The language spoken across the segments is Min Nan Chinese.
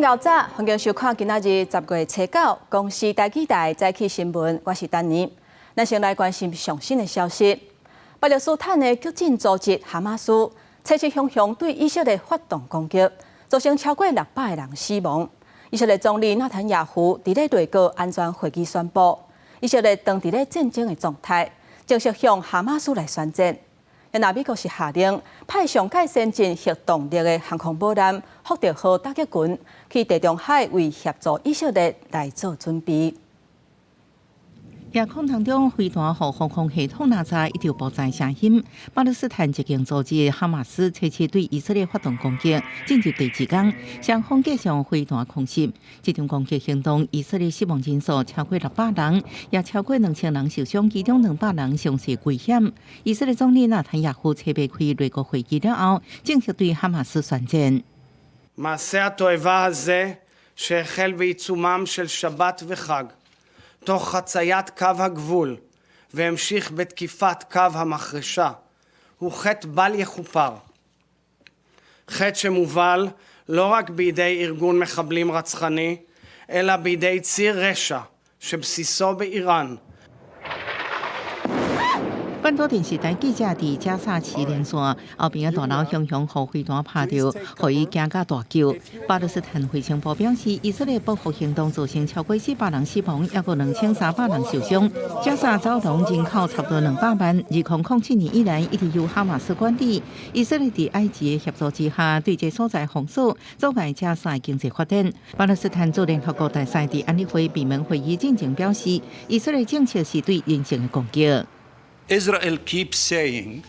𠢕早，歡迎收看今仔日10月初9公視台語台早起新聞，我是丹妮。咱先來關心上新的消息，巴勒斯坦的激進組織哈馬斯，初七雄雄對以色列發動攻擊，造成超過600個人死亡。以色列總理納坦雅胡佇咧內閣安全會議宣布，以色列轉佇咧戰爭的狀態，正式向哈馬斯來宣戰。那美國是下令派上蓋先進核動力的航空母艦福特號打擊群去地中海為協助以色列來做準備。夜空當中，飛彈予防空系統攔截，一直無在聲音。巴勒斯坦激進組織哈馬斯初七對以色列發動攻擊，進入第二天，雙方繼續飛彈空襲。這場攻擊行動，以色列死亡人數超過600人，也超過2000人受傷，其中200人傷勢危險。以色列總理納坦雅胡初八開內閣會議了後，正式對哈馬斯宣戰。 מעשה התועבה הזה שהחל בעיצומם של שבת וחג תוך חציית קו הגבול והמשיך בתקיפת קו המחרשה הוא חטא בל יכופר. חטא שמובל לא רק בידי ארגון מחבלים רצחני, אלא בידי ציר רשע שבסיסו באיראן. 本土電視台記者佇加薩市連線，後邊的大樓雄雄予飛彈拍著，予伊驚甲大叫。巴勒斯坦衛生部表示，以色列報復行動造成超過400人死亡，抑閣2300人受傷。加薩走廊人口差不多200萬，2007年以來一直由哈馬斯管理。以色列佇埃及的協助之下，對這所在封鎖，阻礙加薩經濟發展。巴勒斯坦駐聯合國大使佇安理會閉門會議進前表示，以色列政策是對人性的攻擊。 Israel keeps saying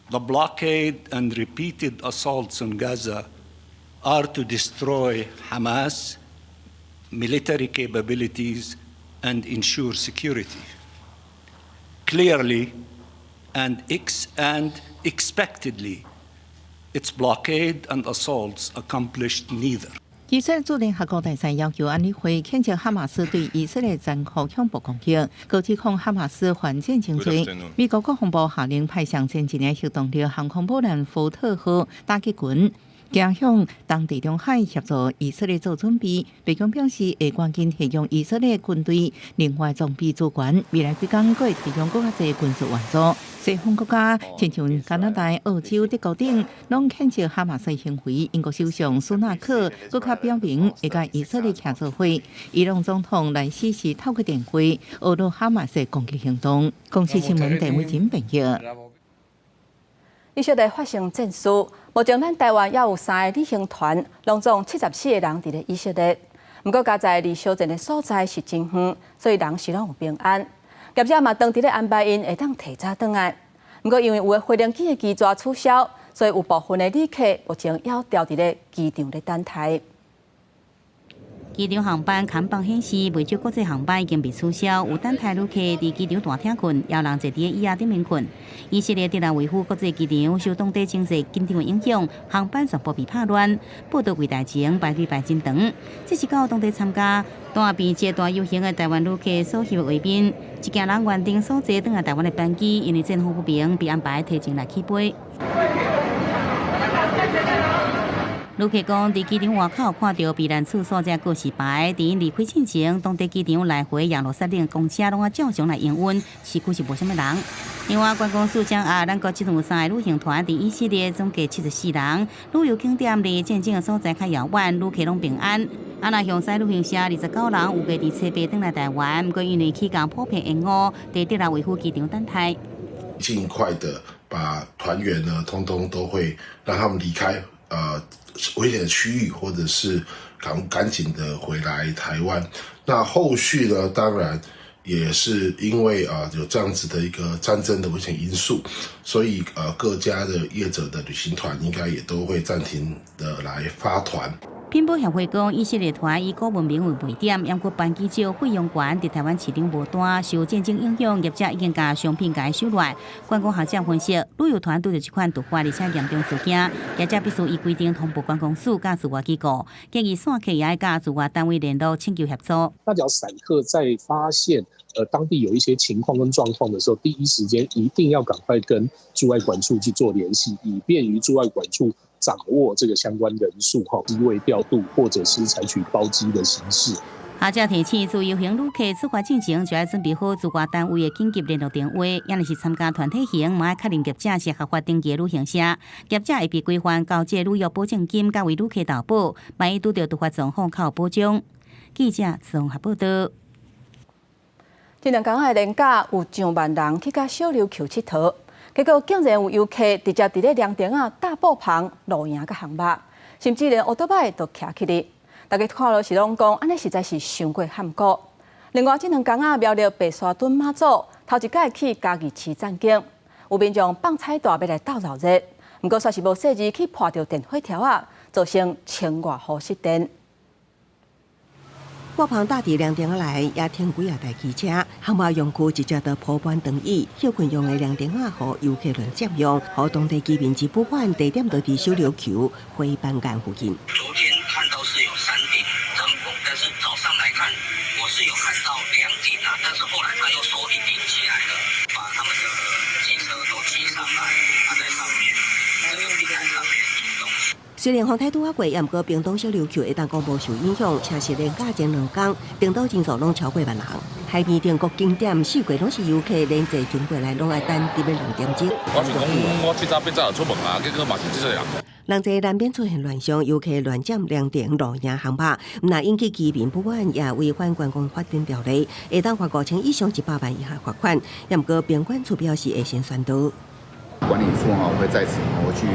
the blockade and repeated assaults on Gaza are to destroy Hamas military capabilities and ensure security. Clearly and expectedly, its blockade and assaults accomplished neither. 以色列駐聯合國大使要求安理會譴責哈馬斯對以色列殘酷恐怖攻擊，閣指控哈馬斯犯戰爭罪。美國國防部下令派上先進的核動力航空母艦福特號打擊群，行向東地中海協助以色列做準備。白宮表示會趕緊提供以色列軍隊另外裝備資源，未來幾工閣會提供閣較濟軍事援助。西方國家，親像加拿大、澳洲、德國等，攏譴責哈馬斯行為。英國首相蘇納克閣較表明會佮以色列徛做伙。伊朗總統萊希是透過電話呵咾哈馬斯攻擊行動。公視新聞鄧偉珍編譯。以色列發生戰事，目前咱台灣也有三個旅行團，攏總74個人佇咧以色列。毋過，佳哉離相戰的所在是真遠，所以人是攏有平安。業者嘛，當佇咧安排𪜶會當提早轉來。毋過，因為有的飛行機的機座取消，所以有部分的旅客目前猶牢佇咧機場咧等待。機場航班看板顯示，袂少國際航班已經被取消，有等待旅客佇機場大廳睏，也有人坐佇椅仔頂面睏。以色列特拉維夫國際機場受當地情勢緊張的影響，航班全部被拍亂，報到櫃台前排隊排真長。這是到當地參加大便捷大遊行的台灣旅客所翕的畫面。一行人原定所坐轉來台灣的班機，因為戰況不明，被安排提前來起飛。旅客講，佇機場外口看著避難處所這告示牌，佇𪜶離開進前，當地機場來回耶路撒冷公車攏愛照常來營運，市區是無啥物人。另外，觀光署掌握，咱國這陣有三個旅行團佇以色列，總計74人。旅遊景點離戰爭的所在較遙遠，旅客攏平安。啊，若向西旅行社29人預計佇初八轉來台灣，毋過因為起工普遍延誤，佇特拉維夫機場等待。盡快的把團員呢，通通都會讓他們離開危險的區域，或者是趕緊的回來台灣。那後續呢，當然也是因為啊有這樣子的一個戰爭的危險因素，所以各家的業者的旅行團應該也都會暫停的來發團。品保協會講，以色列團以古文明為賣點，毋過班機少、費用懸，佇台灣市場無單，受戰爭影響，業者已經共商品共收來。觀光學者分析，旅遊團拄著這款突發而且嚴重事件，業者必須依規定通報觀光署佮駐外機構，建議散客也愛佮駐外單位聯絡，請求協助。那只要散客在發現當地有一些情況跟狀況的時候，第一時間一定要趕快跟駐外館處去做聯繫，以便於駐外館處掌握這個相關人數，哈，機位調度，或者是採取包機的形式。學者提醒，自由行旅客出發進前就愛準備好駐外單位的緊急聯絡電話，抑若是參加團體行，嘛愛確認業者是合法登記的旅行社，業者會被規範交這旅遊保證金，佮為旅客投保，萬一拄著突發狀況較有保障。記者綜合報道。這兩工的連假有上萬人去佮小琉球𨑨迌，結果竟然有遊客直接佇咧涼亭仔搭布棚露營佮烘肉，甚至連歐多擺都徛起來。大家看了是攏講，按呢實在是傷過譀古。另外，這兩工仔苗栗白沙屯媽祖頭一擺去嘉義市展景，有民眾放彩帶欲來鬥鬧熱，毋過煞是無細膩去破著電火柱仔，造成千外戶失電。布棚搭佇涼亭仔內，也停幾仔台機車，烘肉用具直接就鋪滿長椅，歇睏用的涼亭仔，予遊客亂佔用，予當地居民真不滿，地點就佇小琉球花斑岩附近。昨天看到是有三頂帳篷，但是早上來看，我是有看到兩頂啊，但是後來他又說一頂起來了，把他們的機車都騎上來，他在上面這個平台上面煮東西。雖然風台拄仔過，也毋過屏東小琉球會當講無受影響，車是連假前兩工，登島人數攏超過萬人。海邊頂各景點四界攏是遊客，連坐船過來攏愛等佇欲兩點鐘。我想講，我七早八早就出門啊，結果嘛是這個人。人濟難免出現亂象，遊客亂佔涼亭露營烘肉，毋但引起居民不滿，也違反觀光發展條例，會當罰5000以上100萬以下罰款。也毋過邊管處表示會先宣導。管理處哈會在此我去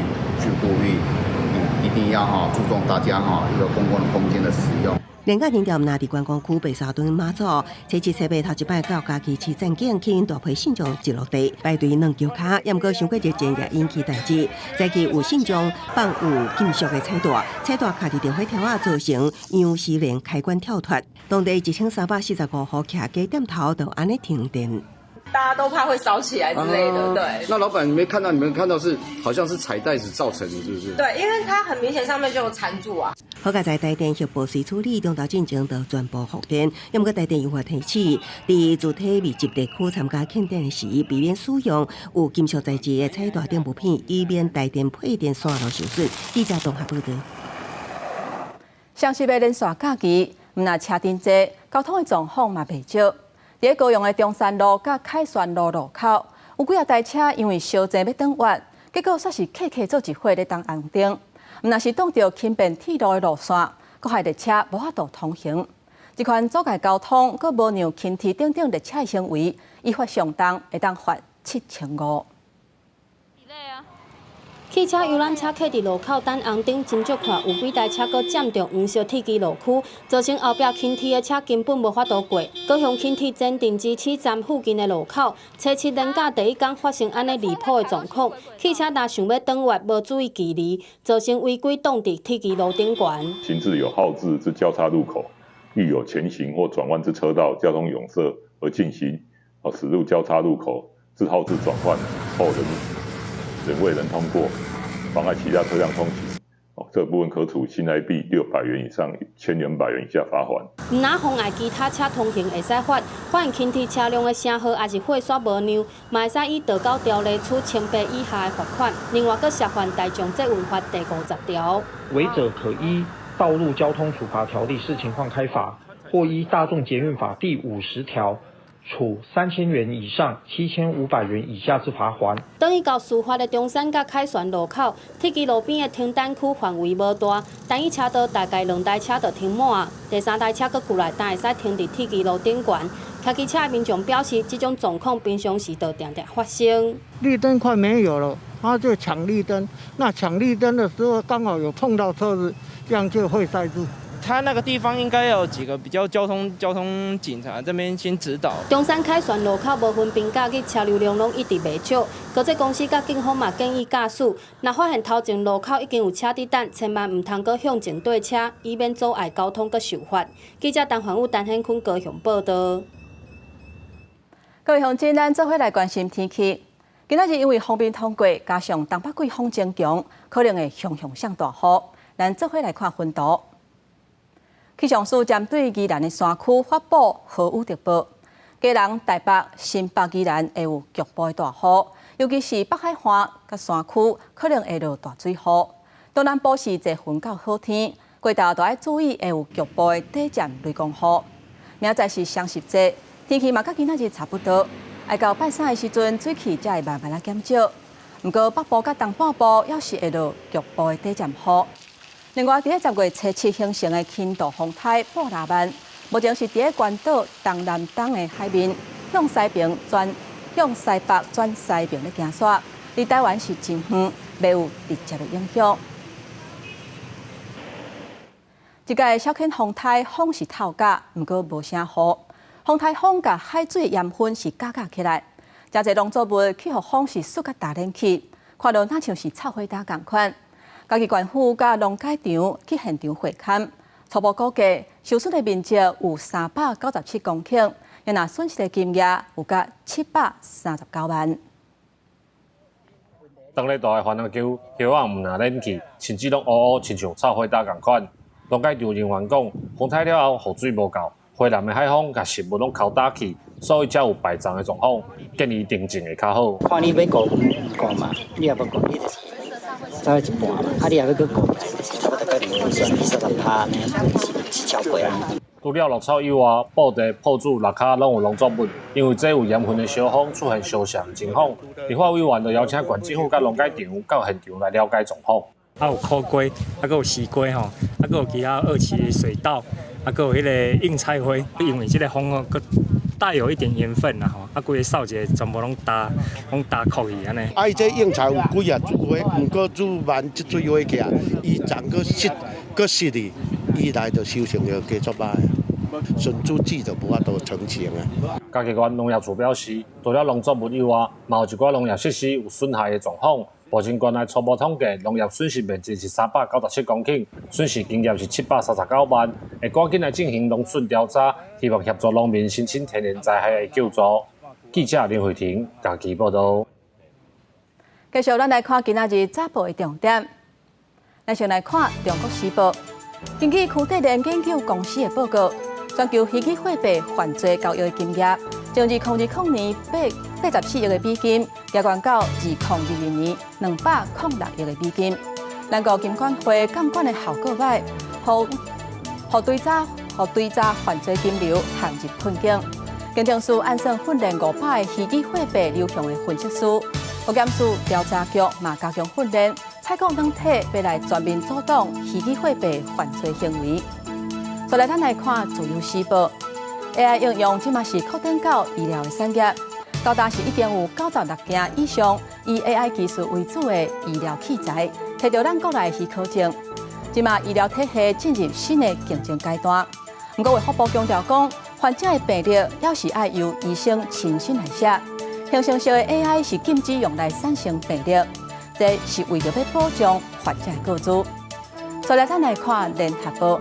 呼籲，一定要哈注重大家哈一個公共的空間的使用。連假停掉，若佇觀光區白沙屯媽祖，初七初八頭一擺到嘉義市展景，吸引大批信眾一落地排隊軟轎跤，也毋過傷過熱情也引起代誌。早起有信眾放有金屬的彩帶，彩帶卡佇電火柱仔，造成楊絲連開關跳脫。當地1345戶徛家店頭就按呢停電。大家都怕會燒起來之類的，對。那老闆，你沒看到？你們看到是好像是彩帶子造成的，是不是？對，因為它很明顯上面就有纏住啊。好佳哉台電協報隨處理，中晝進前就全部復電。毋過台電有法提醒，佇住體密集地區參加慶典時，避免使用有金屬材質的彩帶等物品，以免台電配電線路受損。記者綜合報道。雙十的連續假期，毋但車真濟，交通的狀況嘛袂少。佇高雄的中山路佮凱旋路路口，有幾仔台車因為相爭欲轉彎，結果煞是客客做一伙咧等紅燈。毋但是擋著輕便鐵路的路線，閣害列車無法度通行。這款阻礙交通，閣無讓輕鐵等等列車的行為，依法相當會當罰7500。汽車遊覽車客佇路口等紅燈，真少看有幾台車閣佔著黃色鐵支路區，造成後壁輕鐵的車根本無法度過。高雄輕鐵前鎮支起站附近的路口，初七連假第一工發生按呢離譜的狀況，汽車若想欲轉彎，無注意距離，造成違規擋佇鐵支路頂懸。行至有號誌之交叉路口，遇有前行或轉彎之車道，交通壅塞而進行駛入交叉路口之號誌轉換後仍未能通過，妨礙其他車輛通行，哦，這部分可處新台幣600元以上1200元以下罰鍰。毋但妨礙其他車通行會使罰，發現輕鐵車輛的聲號抑是火煞無亮，嘛會使依道交條例處1800以下的罰款。另外，閣涉犯大眾捷運法第50條。違者可依道路交通處罰條例視情況開罰，或依大眾捷運法第50條，處3000元以上7500元以下之罰鍰。轉去到事發的中山佮凱旋路口，鐵支路邊的停等區範圍無大，單一車道大概兩台車就停滿，第三台車閣過來，才會使停佇鐵支路頂懸。騎機車的民眾表示，這種狀況平常時就定定發生。綠燈快沒有了，他就搶綠燈。那搶綠燈的時候，剛好有碰到車子，這樣就會塞住。他那個地方應該有幾個比較交通警察這邊先指導。中山凱旋路口無分平假日，車流量攏一直袂少。高鐵公司佮警方嘛建議駕駛，若發現頭前路口已經有車佇等，千萬毋通閣向前對車，以免阻礙交通閣受罰。記者陳環武、陳顯坤高雄報道。各位鄉親，咱做伙來關心天氣。今仔日因為鋒面通過，加上東北季風增強，可能會雄雄上大雨。咱做伙來看雲圖。氣象署針對宜蘭的山區發布豪雨特報，基隆、台北、新北、宜蘭會有局部的大雨，尤其是北海岸佮山區可能會落大水雨。東南部是濟雲到好天，過晝就愛注意會有局部的短暫雷公雨。明仔載是雙十節，天氣嘛佮今仔日差不多。愛到拜三的時陣，水汽才會慢慢仔減少。毋過北部佮東半部猶是會落局部的短暫雨。另外，佇咧10月初7形成的輕度風颱布拉曼，目前是佇咧關島東南東的海面，向西北轉西爿咧行煞，離台灣是真遠，袂有直接的影響。這屆小犬風颱風是透甲，毋過無啥雨。風颱風共海水鹽分是加加起來，誠濟農作物去予風是吹甲焦輪去，看落若像是臭火焦仝款。嘉義縣府佮農改場去現場會勘，初步估計受損的面積有397公頃，若損失的金額有甲739萬。當咧大的番仔丘，葉仔毋但輪去，甚至攏烏烏，親像臭火焦仝款。農改場人員講，風颱了後雨水無夠，回南的海風共食物攏摳焦去，所以才有敗長的狀況。建議定種會較好。看你欲顧毋顧嘛，你若無顧，你就是走去一半嘛。啊，你若欲閣顧，就是差不多閣20%按呢，是超過啊。除了牧草以外，布袋、朴子、蚋跤攏有農作物，因為這有鹽分的燒風出現燒傷情況，立法委員就邀請縣政府佮農改場到現場來了解狀況。啊有苦瓜，啊閣有西瓜吼，啊閣有其他二期的水稻，啊閣有彼个硬菜花，因為這个風哦，閣帶有一點鹽分啦吼，啊規个掃一下，全部攏焦，攏焦枯去按呢。啊，伊這應菜有幾啊株花，毋過煮慢這水花起來，伊長閣濕，閣濕哩，伊來就收成就加足歹，純煮籽就無法度成型啊。嘉義縣農業處表示，除了農作物以外，嘛有一寡農業設施有損害的狀況。目前縣內初步統計，農業損失面積是397公頃，損失金額是739萬。會趕緊來進行農損調查，希望協助農民申請天然災害的救助。記者林慧婷嘉義報導。繼續，咱來看今仔日早報的重點。咱先來看《中國時報》，根據區塊鏈研究公司的報告，全球虛擬貨幣犯罪交易的金額，從2020年84億的美金，加懸到2022年206億的美金。咱國金管會監管的效果䆀，予追查犯罪金流陷入困境。警政署按算訓練500个虛擬貨幣流向的分析師，國檢署調查局嘛加強訓練，採購軟體欲來全面阻擋虛擬貨幣犯罪行為。再來，咱來看《自由時報》，AI 應用這馬是擴展到醫療的產業，到今是已經有96件以上以 AI 技術為主的醫療器材，提著咱國內許可證。這馬醫療體系進入新的競爭階段。毋過衛福部強調講，患者的病歷猶是愛由醫生親身來寫。形成式的 AI 是禁止用來產生病歷，這是為著欲保障患者的個資。再來，咱來看聯合報。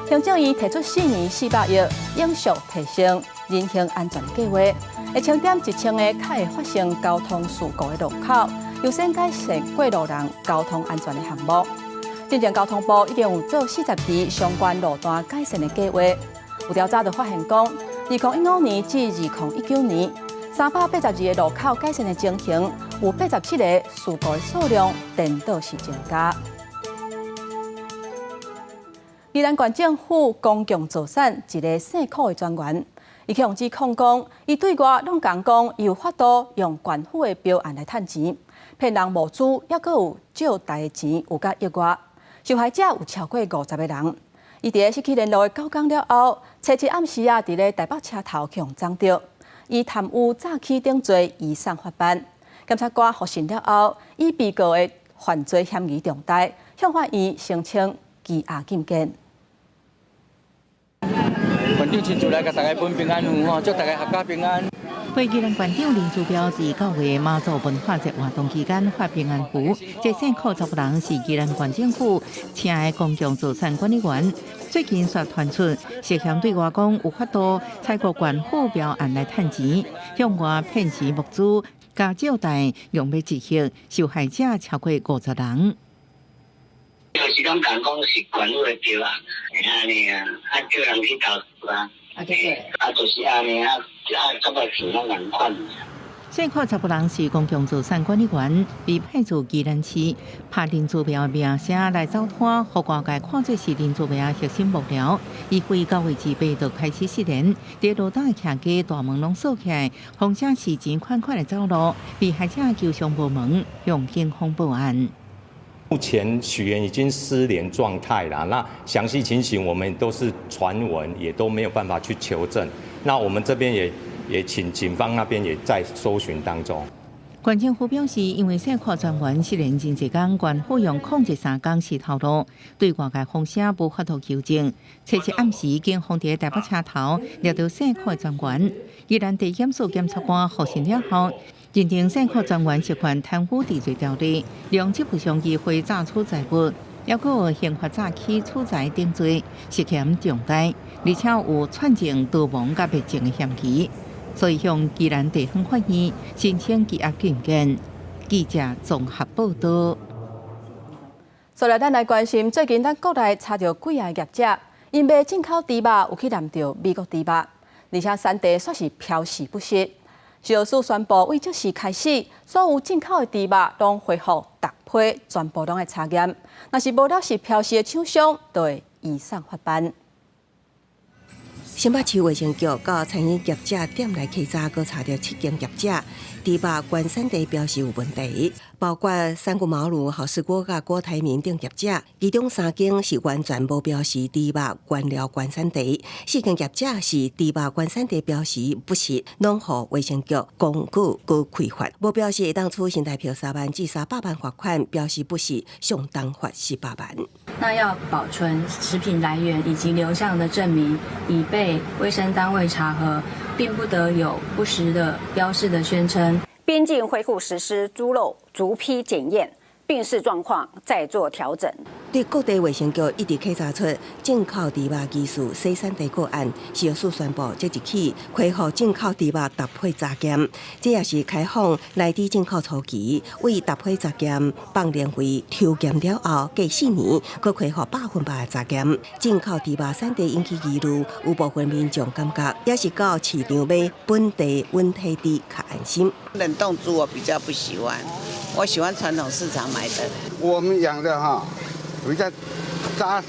行政院提出4年400億永續提升人行安全計劃，會清點1000个較會發生交通事故的路口，優先改善過路人交通安全的項目。進前交通部已經有做42相關路段改善的計劃。有調查就發現講，2015年至2019年，382个路口改善的情形，有87个事故的數量顛倒是增加。宜蘭縣政府公共助產一个姓柯的專員，伊去予指控講，伊對外攏共講，伊有法度用縣府的標案來趁錢，騙人募資，猶閣有借貸的錢有甲億外，受害者有超過50个人。伊佇咧失去聯絡的9工了後，初七暗時啊，佇咧台北車頭去予摠著，以貪污詐欺等罪移送法辦。檢察官複審了後，以被告的犯罪嫌疑重大，向法院申請羈押禁見。縣長親自來共大家分平安符吼，祝大家闔家平安。花宜蘭縣長林姿妙佇9月媽祖文化節活動期間發平安符，這姓柯查埔人是宜蘭縣政府請的公共資產管理員。最近煞傳出涉嫌對外講有法度採購縣府標案來趁錢，向外騙錢募資，共借貸用欲執行，受害者超過50人。就是攏共講是縣府的標案，按呢啊，啊叫人去投資啊，啊，就是按呢啊，啊，感覺錢攏仝款。這個查埔人是公共資產管理員，被派駐宜蘭市，拍林祖廟名聲來走攤，予外界看做是林祖廟核心幕僚。伊非到位之八就開始失聯，佇路東的徛家大門攏鎖起來，風聲是錢款款的走路，被害者求償無門，向警方報案。目前許員已經失聯狀態啦，那詳細情形我們都是傳聞，也都沒有辦法去求證。那我們這邊也請警方那邊也在搜尋當中。縣政府表示，因為社區專員失聯真濟工，縣府用013工是頭路，對外界風聲無法度求證。初七暗時，警方佇台北車頭掠著社區專員，宜蘭地檢署檢察官複審了後，認定社區專員涉犯貪污治罪條例，用職務上機會詐取財物，抑閣有刑法詐欺取財等罪，涉嫌重大，而且有串證逃亡佮滅證的嫌疑。所以向宜蘭地方法院申請羈押禁見。記者綜合報道。所來，咱來關心最近咱國內查著幾个業者，𪜶賣進口豬肉有去攕著美國豬肉，而且產地煞是標示不實。食藥署宣布，對這時開始，所有進口的豬肉攏恢復逐批全部攏愛查驗，若是無落實標示的廠商，就會移送法辦。新北市衛生局佮餐飲業者店內稽查，閣查著七間業者豬肉原產地標示有問題，包括三顧茅廬、好市鍋佮郭台銘等業者，其中三間是完全無標示豬肉原料原產地，四間業者是豬肉原產地標示不實，攏予衛生局公告閣開罰，無標示會當處新台票3萬至300萬罰款，標示不實相當罰400萬。那要保存食品來源以及流向的證明，以備衛生單位查核，並不得有不實的標示的宣稱。邊境恢復實施豬肉逐批檢驗，並視狀況再做調整。對各地衛生局一直稽查出進口豬肉疑似洗產地個案，食藥署宣布即日起恢復進口豬肉逐批查驗，這也是開放內地進口初期，為逐批查驗放年費抽檢了後，隔4年，閣恢復100%的查驗。進口豬肉產地引起疑慮，有部分民眾感覺也是到市場買本地溫體豬較安心。冷凍豬我比較不喜歡，我喜歡傳統市場買的。我們養的哈。比較紮實，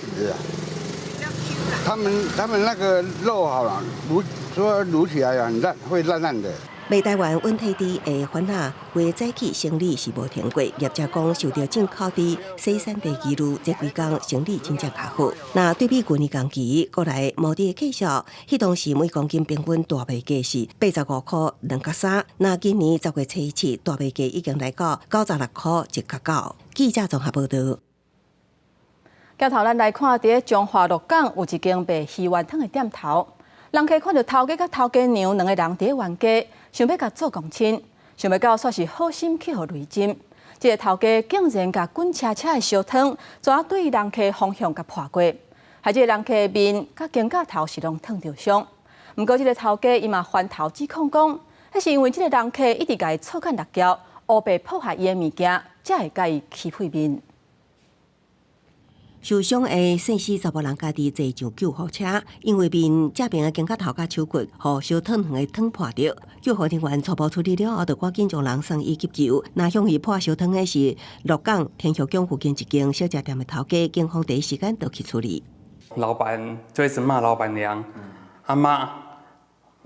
他們那個肉好了，滷說滷起來很爛，會爛爛的。賣台灣溫體豬的煩惱，為早起生理是無停過。業者講受著進口豬洗產地疑慮，這幾工生理真正較好。那對比舊年同期，國內毛豬的價數，彼當時每公斤平均大賣價是85塊2角3，那今年10月初7，大賣價已經來到96塊1角9。記者綜合報道。鏡頭咱來看，佇咧彰化鹿港有一間賣魚圓湯的店頭，人客看著頭家佮頭家娘兩个人佇咧冤家，想欲共做公親，想袂到煞是好心去予雷唚。這个頭家竟然共滾車車的燒湯，怎對人客方向共潑過，害這个人客面佮肩胛頭是攏燙著傷。毋過這个頭家伊嘛翻頭指控講，彼是因為這个人客一直共伊臭干辣椒，烏白破壞伊的物件，才會共伊起屁面。受傷的姓施查埔人家己坐上救護車，因為面這邊的肩胛頭佮手骨，予燒燙遠的湯潑著。救護人員初步處理了後，就趕緊將人送醫急救。那向伊潑燒湯的是鹿港天后宮附近一間小食店的頭家，警方第一時間就去處理。老闆就一直罵老闆娘，阿媽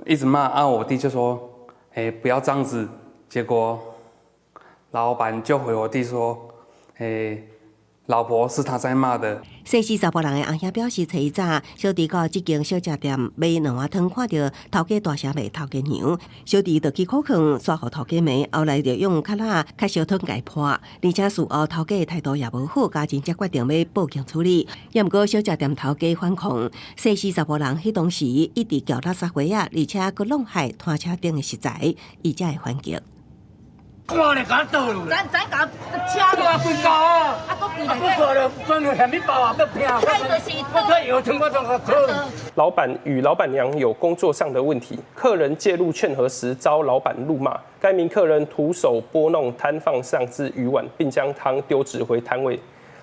一直罵，啊我弟就說，欸，不要這樣子。結果老闆就回我弟說，欸，老婆是他在罵的。姓施查埔人的阿兄表示，初一早小弟到這間小食店買兩碗湯，看著頭家大聲罵頭家娘，小弟就去苦勸，煞予頭家罵，後來就用較辣較燒湯共伊潑，而且事後頭家的態度也無好，家人才決定欲報警處理。也毋過小食店頭家反控，姓施查埔人彼當時一直叫垃圾貨仔，而且閣弄害攤車頂的食材，伊才會反擊。看咧，共倒落。咱咱共車落規高啊！啊，閣規專門蝦米包啊，欲拼。我睇藥湯我都較老闆與老闆娘有工作上的問題，客人介入勸和時遭老闆怒罵。該名客人徒手撥弄攤放上之魚碗，並將湯丟擲回攤位。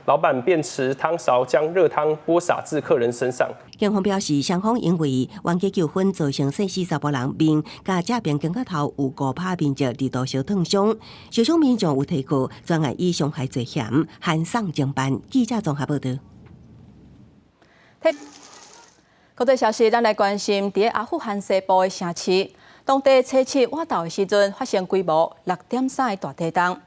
老闆便持湯勺將熱湯潑灑至客人身上。警方表示，雙方因為冤家糾紛造成勢死查埔人面佮這邊肩胛頭有5拍面積二度燒燙傷，受傷民眾有提告，專案以傷害罪嫌函送偵辦。記者綜合報道。國際消息，咱來關心佇阿富汗西部的城市，當地初七晚晝的時陣發生規模6.3的大地動，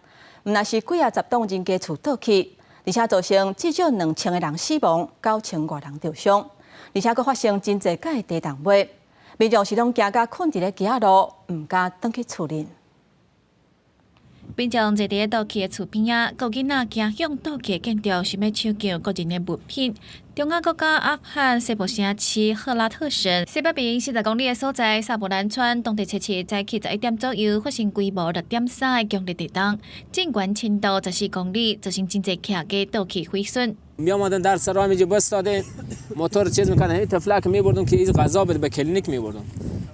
毋但是幾仔十棟人家厝倒去，而且造成至少2000個人死亡，9000外人受傷，而且閣發生真濟擺地動尾，民眾是攏驚甲睏佇咧街仔路，毋敢轉去厝裡。民眾坐佇咧倒去的厝邊仔，閣有囡仔驚向倒去的建築，想欲搶救個人的物品。中亞國家阿富汗西部城市赫拉特省西北邊40公里的所在薩布蘭村，當地初七早起11點左右發生規模6.3的強烈地動，震源深度14公里，造成真濟徛家倒去毀損。 میامدن در سرای میجه بس داده موتور چیز میکردن این طفلک میبردن که این غذا بده به کلینیک میبردن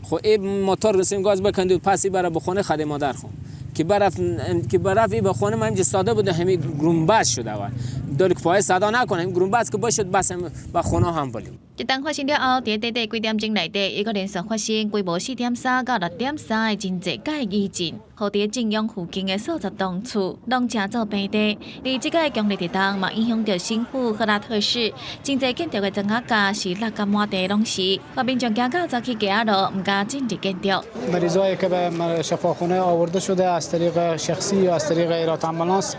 خب این موتور رسیم گاز بکند و پسی برای بخونه خد مادر خو که برف ای به خونه ما اینجا ساده بوده همین گرومبز شده اول دل که پای صدا نکنه این گرومبز که باشد بس هم به خونه هم بولیم 這動發生了後，佇短短幾點鐘內底，猶閣連續發生規模4.3到6.3的真濟擺餘震，予佇震央附近的數十棟厝攏成做平地。而這個強烈地動嘛，影響著省府赫拉特市，真濟建築的磚仔架是落甲滿地攏是，予民眾驚到走去街仔路，毋敢進入建築。 مریضایی که به شفاخانه آورده شده از طریق شخصی یا از طریق ایرات آمبولانس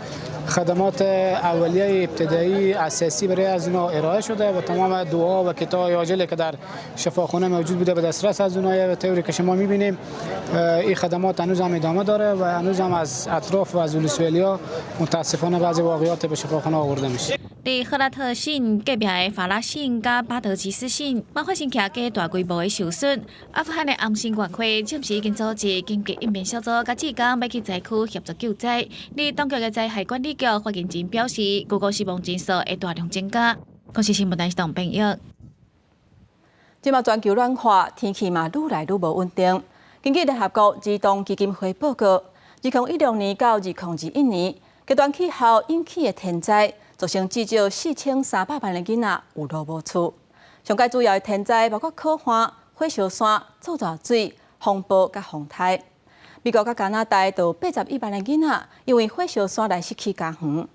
خدمات اولیه ابتدایی اساسی برای از اونا ارائه شده و تمام دوا و کیت های عاجلی که در شفاخانه موجود بوده به دسترس از اونها و طوری که شما میبینیم این خدمات هنوز هم ادامه داره و هنوز هم از اطراف و از ولسوالیا متاسفانه بعضی واقعیات به شفاخانه آورده میشه。佇赫拉特省隔壁的法拉省佮巴德吉斯省，嘛發生徛家大規模的受損。阿富汗的紅新月會暫時已經組織緊急應變小組，佮志工欲去災區協助救災。而當局的災害管理局發言人表示，預估死亡人數會大量增加。公視新聞台董編譯。這馬全球暖化，天氣嘛愈來愈無穩定。根據聯合國兒童基金會報告，2016年到2021年，極端氣候引起的天災，造成至少4300萬个囡仔有路無厝。上蓋主要的天災包括洘旱、火燒山、做大水、風暴佮風颱。美國佮加拿大都有81萬个囡仔因為火燒山來失去家園。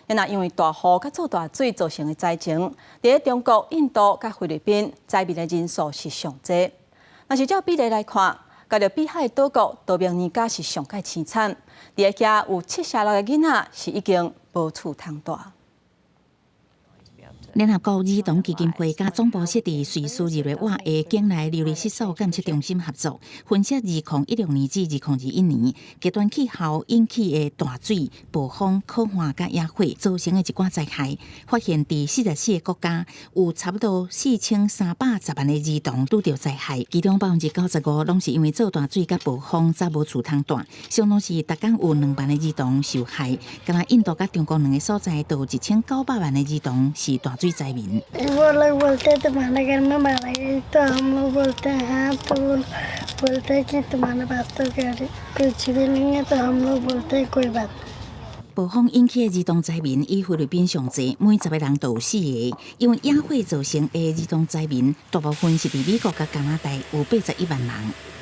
若因為大雨佮做大水造成的災情，佇咧中國、印度佮菲律賓，災民的人數是上濟。若是照比例來看，加勒比海島國多明尼加是上蓋淒慘，佇咧遐有7成6个囡仔是已經無厝通蹛。聯合國兒童基金會佮總部設佇瑞士日內瓦的境內流離失所監測中心合作，分析2016年至2021年極端氣候引起的大水、暴風、洘旱佮野火造成的一寡災害，發現佇44個國家有差不多4310萬个兒童拄著災害，其中95%攏是因為做大水佮暴風才無厝通蹛，相當是逐工有2萬个兒童受害。敢若印度佮中國兩个所在，都有1900萬个兒童是大水災民。 वो लोग बोलते हैं तुम्हारे घर में मारा गई तो हम लोग बोलते हैं हाँ तो वो बोलते हैं कि तुम्हारे पास तो कुछ भी नहीं है तो हम लोग बोलते हैं कोई बात नहीं。暴風引起的兒童災民以菲律賓上濟，每10個人都有4個。因為野火造成的兒童災民，大部分是佇美國佮加拿大，有81萬人。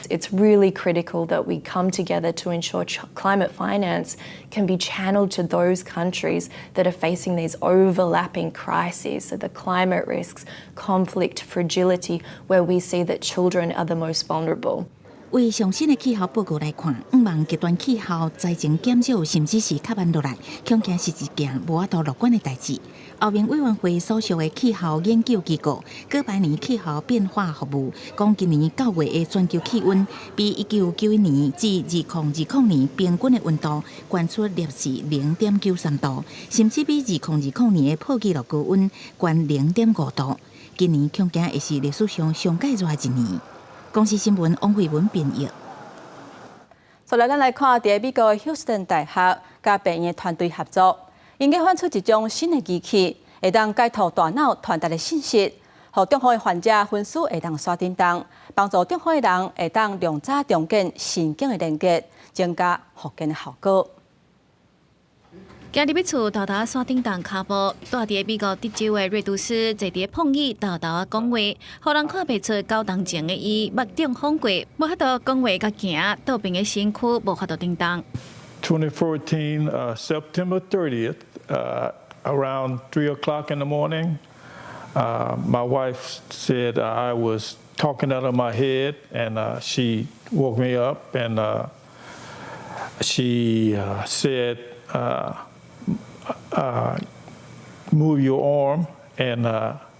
It's really critical that we come together to ensure climate finance can be channeled to those countries that are facing these overlapping crises, so the climate risks, conflict, fragility, where we see that children are the most vulnerable. 為上新的氣候報告來看，向望極端氣候災情減少，甚至是較慢落來，恐驚是一件無法度樂觀的代誌。歐盟委員會所屬的氣候研究機構哥白尼氣候變化服務講，今年9月的全球氣溫比1991年至2020年平均的溫度懸出攝氏0.93度，甚至比2020年的破紀錄高溫懸0.5度。今年恐驚會是歷史上上蓋熱的一年。公視新聞王慧文編譯。接來，咱來看，佇美國休斯頓大學佮病院的團隊合作，𪜶研發出一種新的儀器，會當解讀大腦傳達的信息，予中風的患者昏思會當煞振動，幫助中風的人會當量早重建神經的連結，增加復健的效果。行入去厝，沓沓煞振動跤步，蹛佇美國德州的瑞杜斯坐佇碰椅沓沓仔講話，予人看袂出9冬前的伊捌中風過，無法度講話佮行，倒爿的身軀無法度振動。 2014, September 30th, around 3 o'clock in the morning, my wife said I was talking out of my head, and she woke me up and she said, "Move your arm," and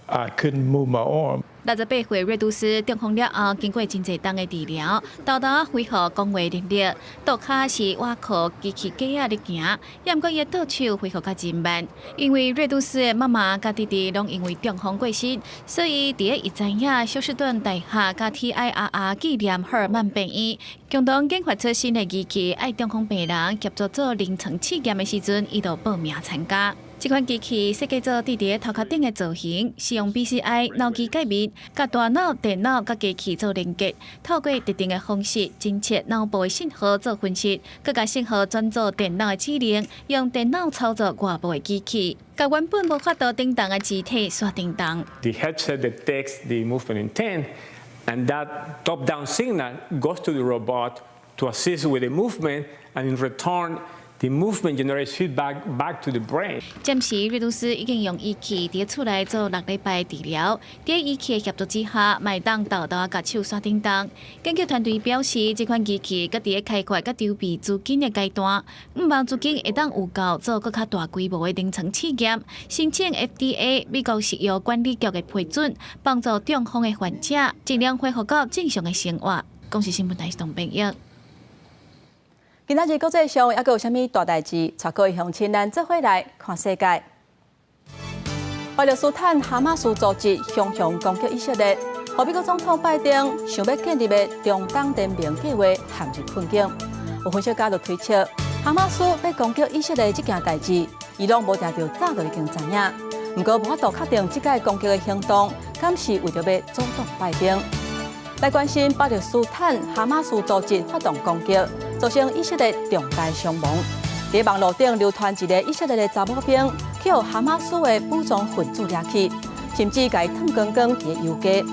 I couldn't move my arm. 68歲瑞杜斯中風了後，經過真濟冬的治療，沓沓恢復講話能力。倒跤是倚靠機器架仔咧行，也毋過伊的倒手恢復較真慢。因為瑞杜斯的媽媽佮弟弟攏因為中風過身，所以佇咧伊知影休斯頓大學佮 TIRR 紀念赫爾曼病院共同研發出新的儀器，愛中風病人協助做臨床試驗的時陣，伊就報名參加。這款機器設計做佇佇頭殼頂的造型，使用 BCI 腦機界面，共大腦、電腦佮機器做連結，透過特定的方式偵測腦部的信號做分析，閣共信號轉做電腦的指令，用電腦操作外部的機器，共原本無法度振動的肢體煞振動。 The headset detects the movement intent, and that top-down signal goes to the robot to assist with the movement, and in return, the movement generates feedback back to the brain. 暫時，瑞杜斯已經用儀器佇厝內做6禮拜治療，佇儀器的協助之下，嘛會當沓沓共手煞振動。研究團隊表示，這款儀器閣佇咧開發佮籌備資金的階段，向望資金會當有夠做閣較大規模的臨床試驗，申請 FDA 美國食藥管理局的批准，幫助中風的患者盡量恢復到正常的生活。公視新聞台董編譯。今仔日國際上猶閣有啥物大代誌？帶各位鄉親咱做伙來看世界。巴勒斯坦哈馬斯組織雄雄攻擊以色列，予美國總統拜登想欲建立的中東聯盟計劃陷入困境。有分析家就推測，哈馬斯欲攻擊以色列這件代誌，伊朗無定著早就已經知影。毋過無法度確定這擺攻擊的行動，敢是為著欲阻擋拜登。來關心巴勒斯坦哈馬斯組織發動攻擊，造成以色列重大傷亡。佇網路頂流傳一个以色列的查某兵，去予哈馬斯的武裝分子掠去，甚至共伊脫光光佇咧遊街。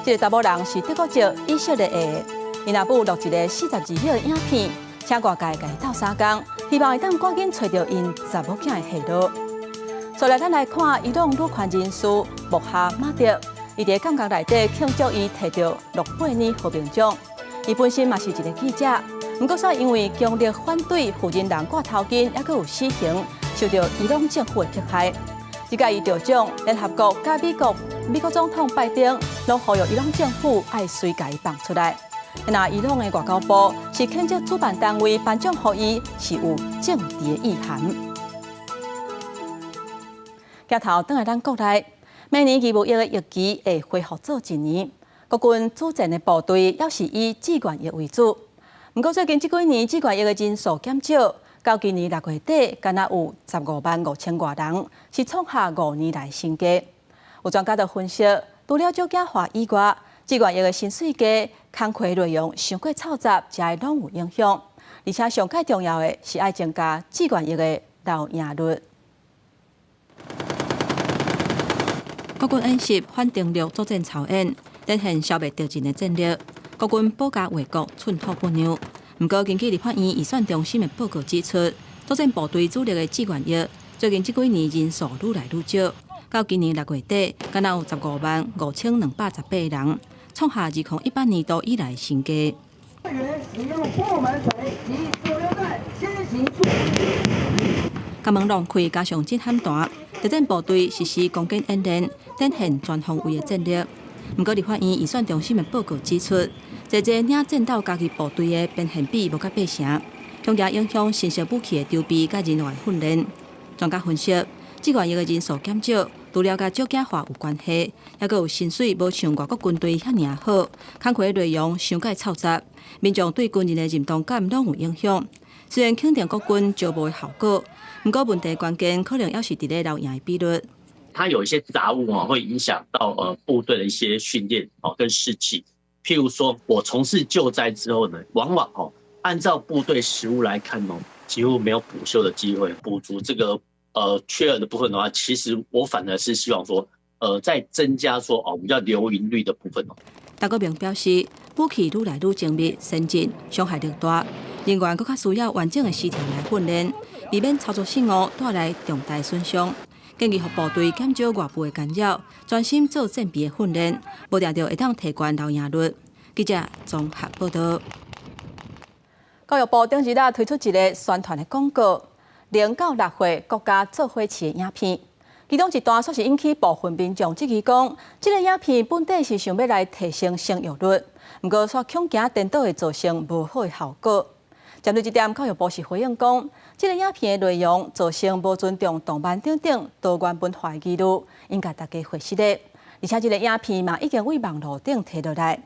這个查某人是德國籍以色列的，𪜶阿母錄一个42秒的影片，請外界共伊鬥相共，希望會當趕緊揣著𪜶查某囝的下落。再來，咱來看伊朗女權人士穆哈馬德。伊佇監獄內底慶祝伊提著諾貝爾和平獎。伊本身嘛是一个記者，毋過煞因為強烈反對婦人人掛頭巾，猶閣有死刑，受著伊朗政府的迫害。這擺伊得獎，聯合國佮美國美國總統拜登攏呼籲伊朗政府愛隨共伊放出來。那伊朗的外交部是譴責主辦單位頒獎予伊是有政治的意涵。鏡頭轉來咱國內。每年義務役的役期會恢復做一年，國軍主戰的部隊猶是以志願役為主。毋過最近這幾年志願役的人數減少，到今年6月底，敢若有15萬5千外人，是創下5年來新低。有專家就分析，除了少子化以外，志願役的薪水低、工課內容傷過嘈雜，這些攏有影響。而且上蓋重要的是愛增加志願役的留營率。國軍演習反登陸作戰操演，展現消滅敵人的戰力。國軍保家衛國，寸土不讓。毋過，根據立法院預算中心的報告指出，作戰部隊主力的志願役，最近這幾年人數愈來愈少。到今年6月底，敢若有15萬5218人，創下2018年度以來新低。共門弄開，加上震撼彈，特戰部隊實施攻堅演練，展現全方位的戰力。毋過，立法院預算中心的報告指出，這這領戰鬥加入部隊的編憲比無到八成，恐驚影響新式武器的籌備佮人員訓練。專家分析，志願役的人數減少，除了佮少子化有關係，猶閣有薪水無像外國軍隊遐爾好，工課內容傷過嘈雜，民眾對軍人的認同感攏有影響。雖然肯定國軍招募的效果，毋過問題關鍵可能猶是佇咧留營的比率。它有一些雜物啊，會影響到部隊的一些訓練哦跟士氣。譬如說，我從事救災之後呢，往往哦按照部隊實務來看哦，幾乎沒有補休的機會，補足這個缺額的部分的話，其實我反而是希望說，再增加說哦，我們叫留營率的部分哦。陳國明表示，武器愈來愈精密先進，傷害力大，人員閣較需要完整的時程來訓練，避免操作失誤帶來重大損傷。建議予部隊減少外部的干擾，專心做戰備的訓練，無定著會當提懸留營率。記者綜合報道。教育部頂日仔推出一个宣傳的廣告，0到6歲國家做伙飼的影片，其中一段煞是引起部分民眾質疑，講這个影片本底是想欲來提升生育率，毋過煞恐驚顛倒會造成無好的效果。針對這點，教育部是回應講，這个影片的內容造成無尊重動漫等等多元文化的疑慮，應共大家回釋的。而且這个影片嘛已經佇網路頂提落來，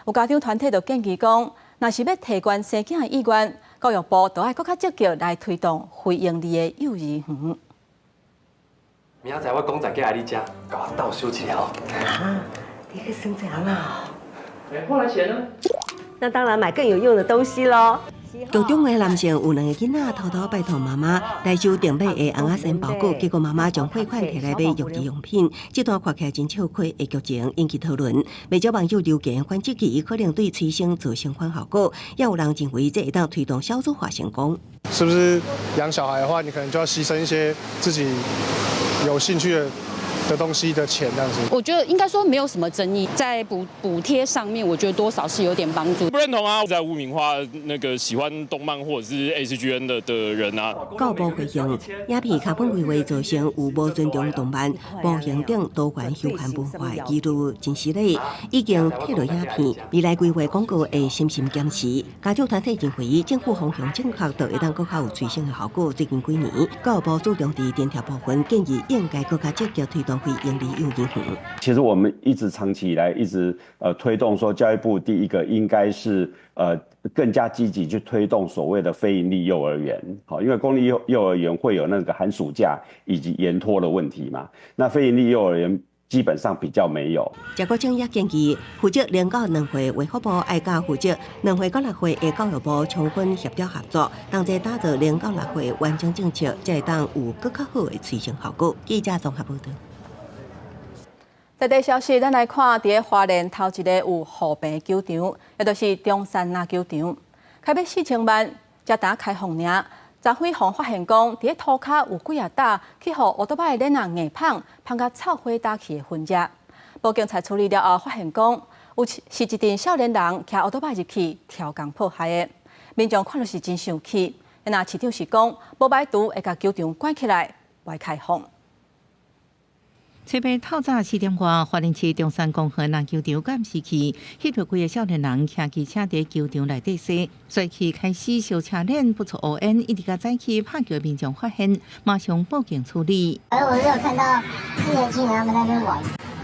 有家長團體就建議講，若是欲提懸生囝的意願，教育部就愛閣較積極來推動非營利的幼兒園。明仔載我公仔過來你遮，共我鬥相一下哦。啊，你去算這樣啦？欸，後來錢呢？那當然買更有用的東西囉。劇中的男性有兩个囡仔偷偷拜託媽媽來收訂買的尪仔煎包裹，結果媽媽將貨款提來買育兒用品。這段看起來真笑虧的劇情引起討論，袂少網友留言反質疑可能對催生造成反效果，也有人認為這會當推動少子化成功。是不是養小孩的話，你可能就要犧牲一些自己有興趣的東西的錢，這樣子。我覺得應該說沒有什麼爭議，在補貼上面，我覺得多少是有點幫助。不認同啊，在污名化那個喜歡動漫或者是 ACGN 的人啊。教育部回應，影片腳本規劃造成有無尊重動漫、模型等多元休閒文化的疑慮，真失禮，已經退落影片，未來規劃廣告會審慎檢視。家長團體認為，政府方向正確，就會當閣較有催生的效果。最近幾年，教育部注重佇津貼部分，建議應該閣較積極推動非營利幼兒園。其實我們一直長期以來一直推動說，教育部第一個應該是更加積極去推動所謂的非營利幼兒園，好，因為公立幼兒園會有那個寒暑假以及延托的問題嘛，那非營利幼兒園基本上比較沒有。謝國清也建議，負責0到2歲衛福部愛佮負責2歲到6歲的教育部充分協調合作，同齊打造0到6歲完整政策，才會當有閣較好的催生效果。記者綜合報導。在地消息，咱來看，佇花蓮頭一个有護棚球場，也就是中山籃球場，開欲4000萬，才拄開放爾。昨昏予發現講，佇塗跤有幾仔搭去予烏多擺的鏈仔硬碰，碰甲臭火焦去的痕跡。報警察處理了後，發現講有是一陣少年人騎烏多擺入去挑工破壞的。民眾看著是真生氣，那市長是講，無排除會共球場關起來，袂開放。初八透早4點外，花蓮市中山公園籃球場監視器，翕著幾个少年人騎機車佇球場內底踅，隨去開始燒車鏈，噴出烏煙，一直共早起拍球民眾發現，馬上報警處理。而我是有看到年輕人他們在那邊玩，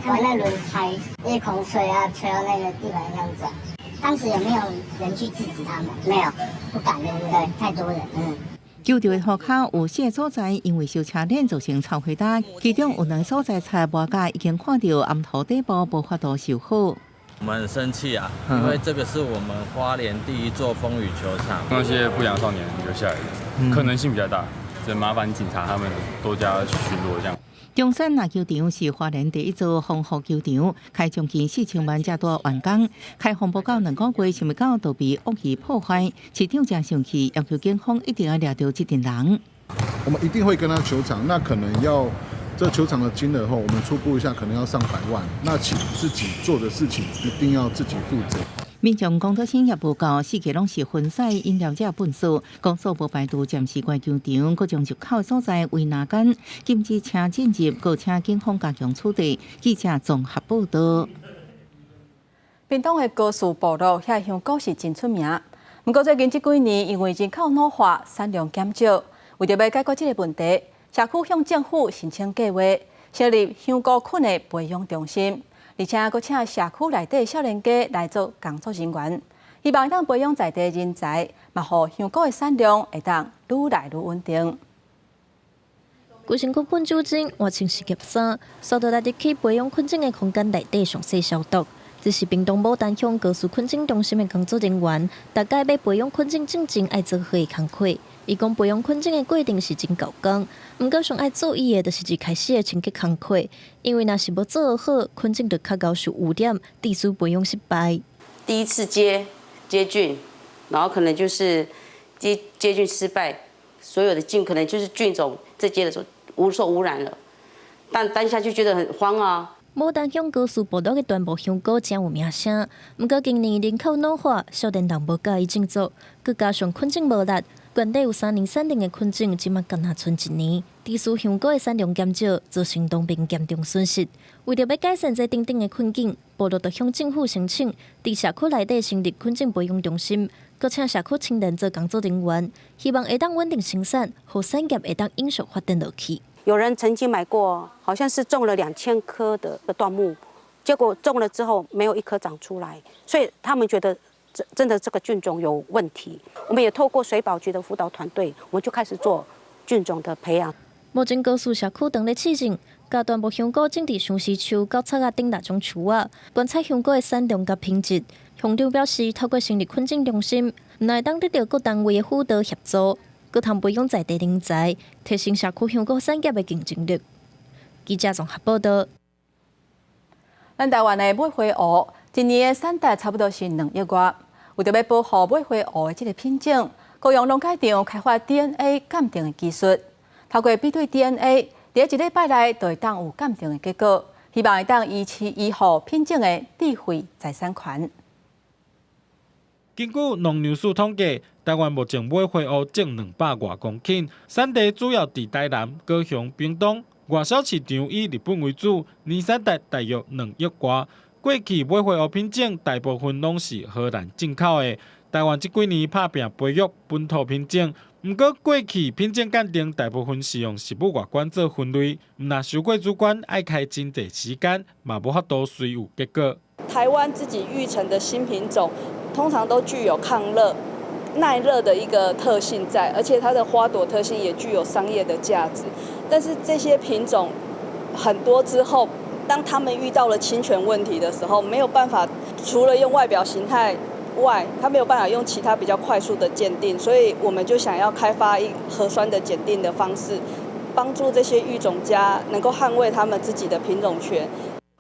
玩那輪胎，一直狂吹啊，吹到那個地板上轉。當時有沒有人去制止他們？沒有，不敢，對不對？太多人，嗯。球場的塗跤有四个所在，因為燒車鏈造成臭火焦，其中有兩个所在漆磨甲已經看著掩塗底部無法度修好。我們很生氣啊，因為這個是我們花蓮第一座風雨球場。那些不良少年留下來的可能性比較大，就麻煩警察他們多加巡邏這樣。中山籃球場是花蓮第一座防護球場，開將近4000萬才拄完工，開放無夠2個月，想袂到就被惡意破壞。市長誠生氣，要求警方一定要抓著這陣人。我們一定會跟他求償，那可能要這求償的金額後，我們初估一下，可能要上百萬。那請自己做的事情一定要自己負責。民眾工作室也報告，四界攏是昏屎飲料者糞埽，公所無排除暫時關球場，閣將入口所在圍欄杆，禁止車進入，閣請警方加強取締。記者綜合報導。屏東的高樹部落遐香菇是真出名，毋過最近這幾年因為人口老化，產量減少，為著欲解決這個問題，社區向政府申請計劃，成立香菇菌的培養中心。而且，閣請社區內底少年家來做工作人員，希望會當培養在地人才，嘛予香菇的產量會當愈來愈穩定。規身軀噴酒精，換穿失業衫，掃到來入去培養菌種的空間內底詳細消毒。這是屏東牡丹鄉高樹菌種中心的工作人員，逐擺欲培養菌種進前愛做好的工課。伊講培養菌種的過程是真猴工，毋過上愛注意的，就是一開始的清潔工課，因為若是無做好，菌種就較𠢕受污染，致使培養失敗。第一次接菌，然後可能就是接菌失敗，所有的菌可能就是菌種在接的時候受污染了，但當下就覺得很慌啊。牡丹鄉高樹部落的椴木香菇誠有名聲，毋過近年人口老化，少年人無佮意種植，閣加上菌種無力，原底有3年產量的菌種，這馬干焦賰一年，致使香菇的產量減少，造成農民嚴重損失。為著欲改善這等等的困境，部落就向政府申請，佇社區內底成立菌種培養中心，閣請社區青年做工作人員，希望會當穩定生產，予產業會當永續發展落去。有人曾經買過，好像是種了2000棵的椴木，結果種了之後沒有一棵長出來，所以他們覺得真的這個菌種有問題。我們也透過水保局的輔導團隊，我們就開始做菌種的培養。目前高樹社區當咧試種，共椴木香菇種佇相思樹、佮插仔頂六種樹仔，觀察香菇的產量佮品質。鄉長表示，透過成立菌種中心，毋但會當得到各單位的輔導協助，閣通培養在地人才，提升社區香菇產業的競爭力。記者綜合報道。咱台灣的尾花芋，一年的產值差不多是2億外。為著欲保護尾花芋的這个品種，高雄農改場開發 DNA 鑑定的技術，透過比對 DNA，佇一禮拜內就會當有鑑定的結果，希望會當維持維護品種的智慧財產權。根據農糧署統計，台灣目前尾花芋種200外公頃，產地主要佇台南、高雄、屏東，外銷市場以日本為主，年產值大約2億外。過去尾花芋品種大部分攏是荷蘭進口的，台灣這幾年拍拚培育本土品種，毋過過去品種鑑定大部分是用食物外觀做分類，毋若受過主管愛開真濟時間，嘛無法度隨有結果。台灣自己育成的新品種，通常都具有抗熱、耐熱的一個特性在，而且它的花朵特性也具有商業的價值。但是這些品種很多之後，當他們遇到了侵權問題的時候，沒有辦法，除了用外表形態外，他沒有辦法用其他比較快速的鑑定，所以我們就想要開發一核酸的檢定的方式，幫助這些育種家能夠捍衛他們自己的品種權。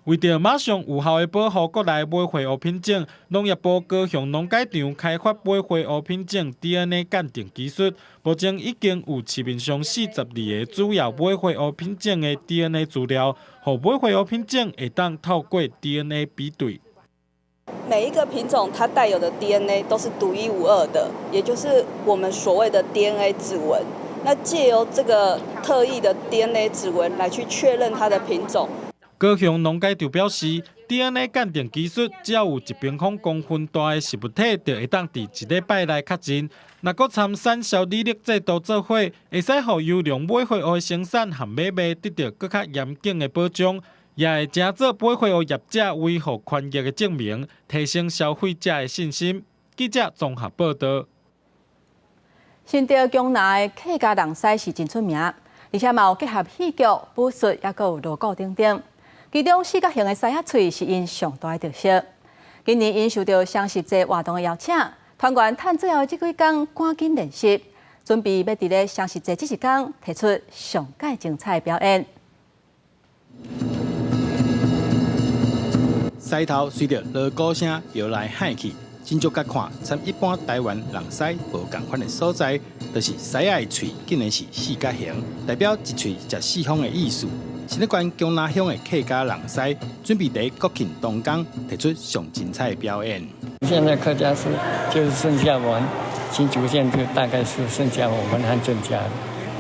為著馬上有效的保護國內尾花芋品種，農業部高雄農改場開發尾花芋品種 DNA 鑑定技術，目前已經有市面上42个主要尾花芋品種的 DNA 資料，予尾花芋品種會當透過 DNA 比對。每一個品種它帶有的 DNA 都是獨一無二的，也就是我們所謂的 DNA 指紋。那藉由這個特異的 DNA 指紋來去確認它的品種。高雄農改場表示，DNA 鑑定技術只要有1平方公分大的食物體，就會當佇一禮拜內確認。若閣參產銷履歷制度做伙，會使予優良尾花芋的生產和買賣得到閣較嚴謹的保障，也會成做尾花芋業者維護權益的證明，提升消費者的信心。記者綜合報道。新竹強拿的客家人獅是真出名，而且嘛有結合戲劇、武術，抑閣有鑼鼓等等。其中四角形的獅仔喙是𪜶上大的特色。今年𪜶受著雙十節活動的邀請，團員趁最後這幾工趕緊練習，準備欲佇咧雙十節這一工提出上蓋精彩的表演。獅頭隨著鑼鼓聲搖來晃去，真足佮看，參一般台灣人獅無仝款的所在，就是獅仔的喙竟然是四角形，代表一喙食四方的意思。新竹縣強拿鄉的客家人獅準備佇國慶當工提出上精彩的表演。現在客家獅就是剩下我們新竹縣就大概是剩下我們和鄭家。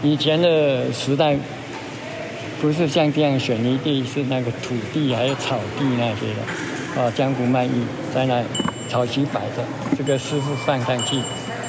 以前的時代不是像這樣水泥地，是那個土地還有草地那些的。啊，江湖賣藝在那草席擺著，這個師傅放上去，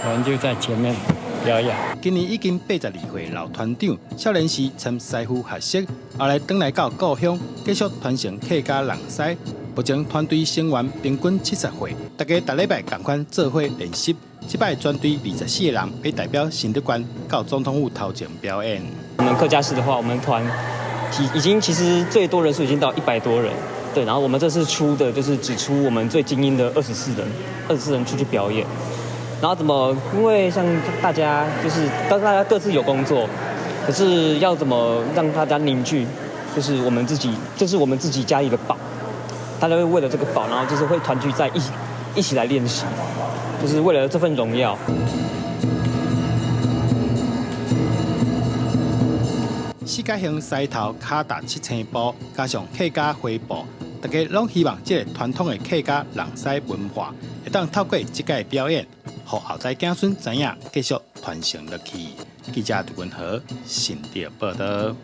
我們就在前面表演。今年已經82歲老團長，少年時參師傅學習，後來轉來到故鄉，繼續傳承客家人獅。目前團隊成員平均70歲，大家逐禮拜仝款做伙練習。這擺全隊24個人，欲代表新竹縣到總統府頭前表演。我們客家獅的話，我們團已經其實最多人數已經到100多人，對。然後我們這次出的就是只出我們最精英的二十四人，二十四人出去表演。然后怎么？因为像大家就是当大家各自有工作，可是要怎么让大家凝聚？就是我们自己，这是我们自己家里的宝，大家会为了这个宝，然后就是会团聚在一起，一起来练习，就是为了这份荣耀。四角形狮头，跤踏七星步，加上客家花布，大家攏希望这个传统的客家人狮文化，会当透过这届表演，予后代子孙知影，继续传承落去。记者杜文和新竹报道。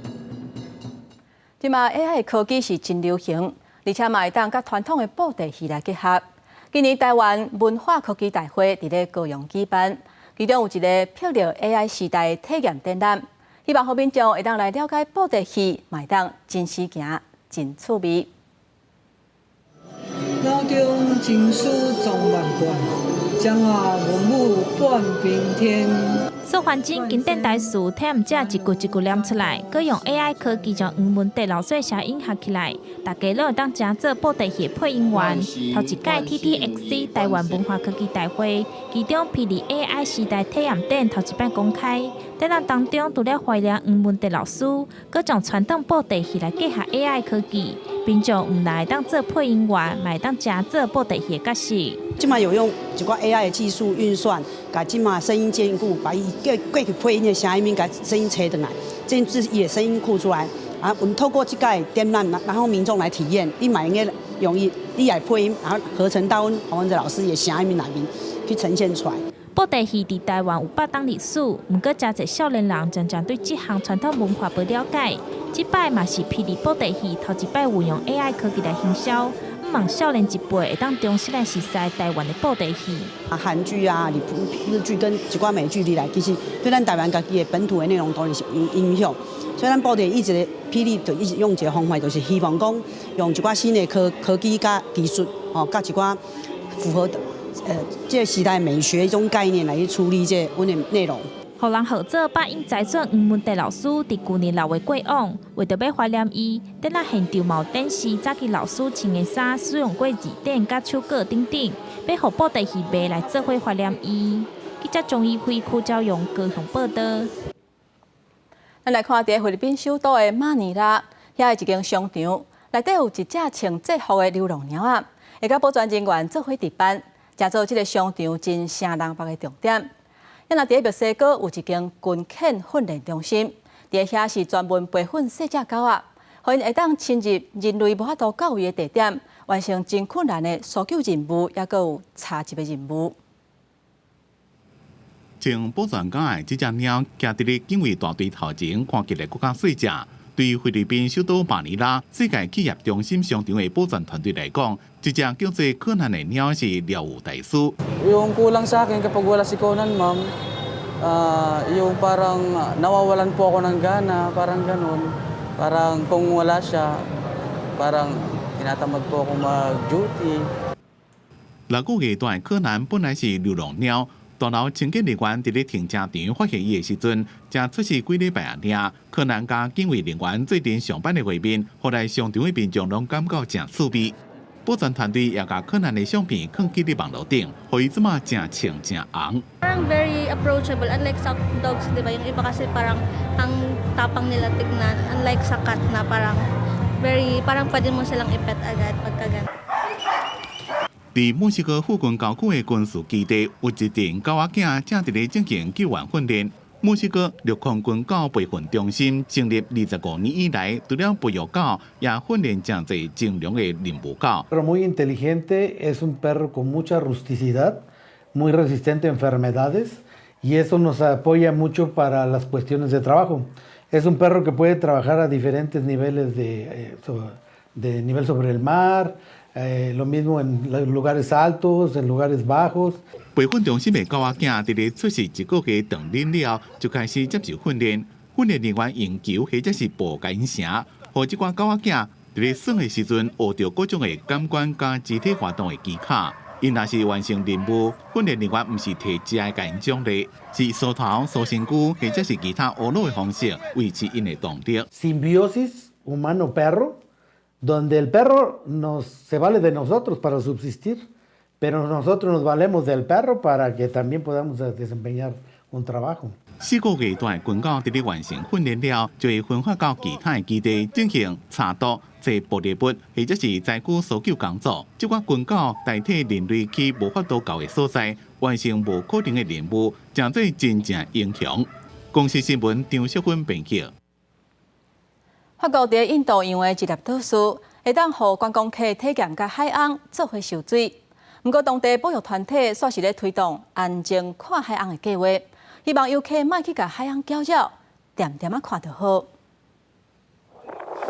这马 AI 科技是真流行，而且嘛会当佮传统的布袋戏来结合。今年台湾文化科技大会伫咧高雄举办，其中有一个霹雳 AI 时代体验展览，希望予民众会当来了解布袋戏，嘛会当真实行，真趣味。脑中情思装万贯，将啊文武半边天。苏环真经典台词，体验者一句一句念出来，阁用 AI 科技将黄文德老师声音合起来，大家拢会当成做布袋戏配音员。头一届 TTXC 台湾文化科技大会，其中霹雳 AI 时代体验展头一摆公开，展览当中除了怀念黄文德老师，阁将传统布袋戏来结合 AI 科技，民众毋但会当做配音员，嘛会当成做布袋戏的角色。这马有用一寡 AI 的技术运算，共这马声音兼顾，把伊过过去配音的声音，共声音揣转来，建置伊的声音库出来。啊，我们透过这个展览，然后民众来体验，你嘛会用用伊，你来配音，然后合成到阮黄文哲老师的声音内面去呈现出来。布袋戏伫台湾有百档历史，毋过诚济少年人渐渐对这项传统文化无了解。这摆嘛是霹雳布袋戏头一摆运用 AI 科技来行销。望少年一辈会当重新来熟悉台湾的布袋戏。啊，韩剧啊、日剧跟一寡美剧里来，其实对咱台湾家己的本土的内容当然是有影响。所以咱布袋一直霹雳就一直用一个方法，就是希望讲用一寡新的科技佮技术，吼，佮一寡符合这个时代美学一种概念来去处理这阮的内容。予人号做百英才俊黄文德老师，伫旧年六月过往，为著欲怀念伊，展览现场嘛有展示早期老师穿的衫、使用过字典、佮手稿等等，欲予布袋戏迷来做伙怀念伊。记者张怡辉、柯昭荣高雄报道。咱来看伫菲律宾首都的马尼拉，遐的一间商场内底有一只穿制服的流浪猫仔，会佮保全人员做伙值班，成做这个商场真声人目的重点。啊，若伫墨西哥有一间军犬训练中心，伫遐是专门培训细只狗仔，予𪜶会当深入人类无法度到位的地点，完成真困难的搜救任务，犹阁有查缉的任务。穿保全狗的这只猫，徛伫咧警卫大队头前，看起来阁较细只。对菲律宾首都马尼拉世界企业中心商场的保全团队来讲，这只叫做柯南的猫是猎物大师。 Yung kulang sa akin kapag wala si Conan, ma'am, yung parang nawawalan po ako ng gana, parang ganun. Parang kung wala siya, parang tinatamad po ako mag-duty. 6個月大的柯南本來是流浪貓。大樓清潔人員佇咧停車場發現伊的時陣，才出世幾禮拜爾。柯南佮警衛人員做陣上班的畫面，予來商場的民眾攏感覺誠趣味。保全團隊也共柯南的相片放佇咧網路頂，予伊這馬誠穿誠紅。 Parang very approachable, unlike sa dogs, di ba? Yung iba kasi parang ang tapang nila tignan, unlike sa cat na parang very, parang pwede mo silang ipet agad pagka ganun. 佇墨西哥附近郊區的軍事基地，有一群狗仔囝正佇咧進行救援訓練。墨西哥陸空軍狗培訓中心成立25年以來，除了培育狗，也訓練誠濟精良的任務狗。 Perro muy inteligente, es un perro con mucha rusticidad, muy resistente a enfermedades y eso nos apoya mucho para las cuestiones de trabajo. Es un perro que puede trabajar a diferentes niveles de nivel sobre el mar, lo mismo en lugares altos, en lugares bajos. 培訓中心的狗仔囝佇咧出世一個月長恁了，就開始接受訓練。訓練人員用球或者是布共𪜶繩，予這寡狗仔囝佇咧耍的時陣學著各種的感官佮肢體活動的技巧。𪜶若是完成任務，訓練人員毋是提食的共𪜶獎勵，是梳頭、梳身軀或者是其他娛樂的方式維持𪜶的動力。 Simbiosis humano-perro, donde el perro nos, se vale de nosotros para subsistir, Pero nosotros nos valemos del perro para que también podamos desempeñar un trabajo. 4個月大的軍狗佇咧完成訓練了，就會分發到其他的基地進行查毒、做玻璃物，或者是載具搜救工作。這寡軍狗代替人類去無法度到的所在，完成無可能的任務，成做真正英雄。公視新聞張淑芬編輯。法國佇印度洋的一粒島嶼，會當予觀光客體驗佮海翁做伙泅水。毋過當地保育團體煞是咧推動安靜看海翁的計劃。希望遊客莫去共海翁攪擾，恬恬仔看就好。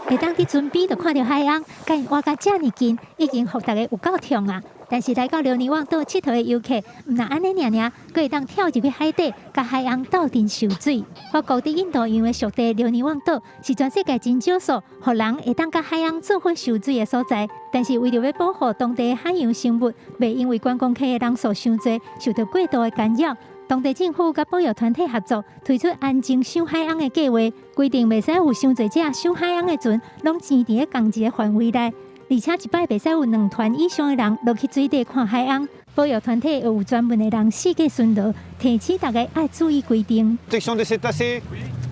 會當佇船邊就看著海翁，共𪜶倚甲遮爾近，已經予大家有夠痛啊！但是來到留尼旺島𨑨迌的遊客，毋但按呢爾爾，閣會當跳入去海底，佮海翁鬥陣泅水。法國佇印度洋的屬地留尼旺島，是全世界真少數，予人會當佮海翁做伙泅水的所在。但是為著欲保護當地的海洋生物，袂因為觀光客的人數傷濟，受著過度的干擾。當地政府佮保育團體合作，推出安靜賞海翁的計劃，規定袂使有傷濟隻賞海翁的船，攏停佇咧仝一个範圍內，而且一擺袂使有兩團以上的人落去水底看海翁。保育團體會有專門的人四界巡邏，提醒大家愛注意規定。 Protection des cétacés.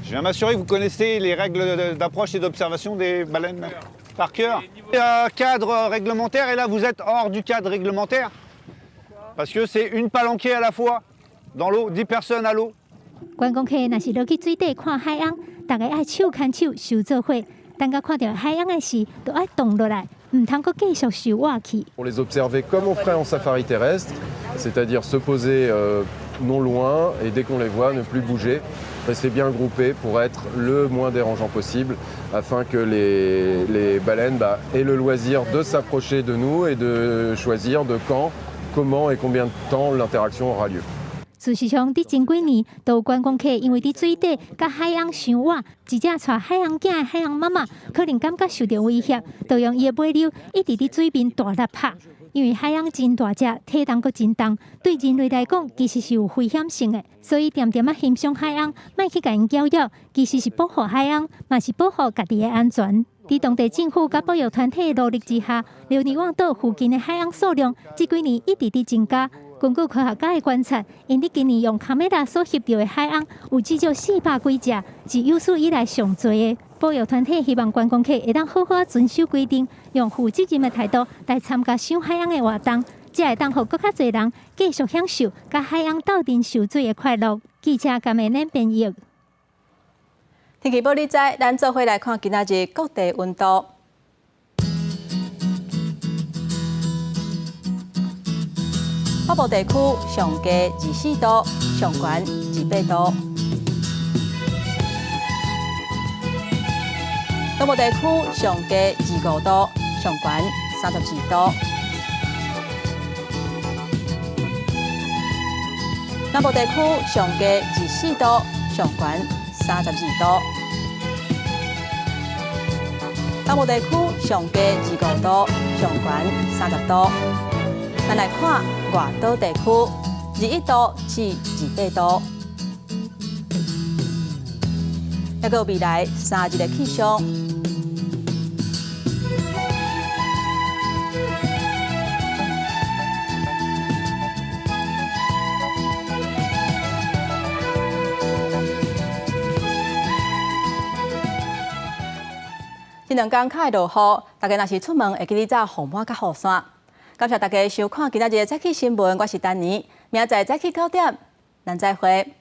Je viens m'assurer que vous connaissez les règles d'approche et d'observation des baleines par cœur. Il y a un cadre réglementaire et là vous êtes hors du cadre réglementaire parce que c'est une palanquée à la fois. Dans l'eau, 10 personnes à l'eau。觀光客若是落去水底看海翁，大家愛手牽手泅做伙，等到看著海翁的時，就愛動落來，毋通閣繼續泅倚去。 Pour les observer comme on ferait en safari terrestre, c'est-à-dire se poser non loin et dès qu'on les voit, ne plus bouger, rester bien groupé pour être le moins dérangeant possible, afin que les baleines, bah, aient le loisir de s'approcher de nous et de choisir de quand, comment et combien de temps l'interaction aura lieu. 事實上，佇前幾年，都有觀光客因為佇水底佮海翁相倚，一隻帶海翁囝的海翁媽媽可能感覺受著威脅，就用伊的尾溜一直佇水面大力拍。因為海翁真大隻，體重閣真重，對人類來講其實是有危險性的。所以，恬恬仔欣賞海翁，莫去共𪜶攪擾，其實是保護海翁，嘛是保護家己的安全。佇當地政府佮保育團體的努力之下，留尼旺島附近的海翁數量這幾年一直佇增加。根據科學家的觀察，𪜶佇今年用卡梅拉所翕著的海翁有至少400幾隻，是有史以來上濟的。保育團體希望觀光客會當好好遵守規定，用負責任的態度來參加賞海翁的活動，才會當予閣較濟人繼續享受佮海翁鬥陣泅水的快樂。記者甘美恁編譯。天氣報你知，咱做伙來看今仔日各地溫度。北部地區上低24度，上懸28度；東部地區上低25度，上懸32度；南部地區上低24度，上懸32度；東部地區上低25度，上懸30度。咱來看外島地區，21度至28度。抑閣未來3日的氣象。這兩工較會落雨，大家若是出門會記得帶雨帽佮雨傘。感謝大家收看今仔日的早起新聞，我是丹妮，明仔載早起9點，咱再會。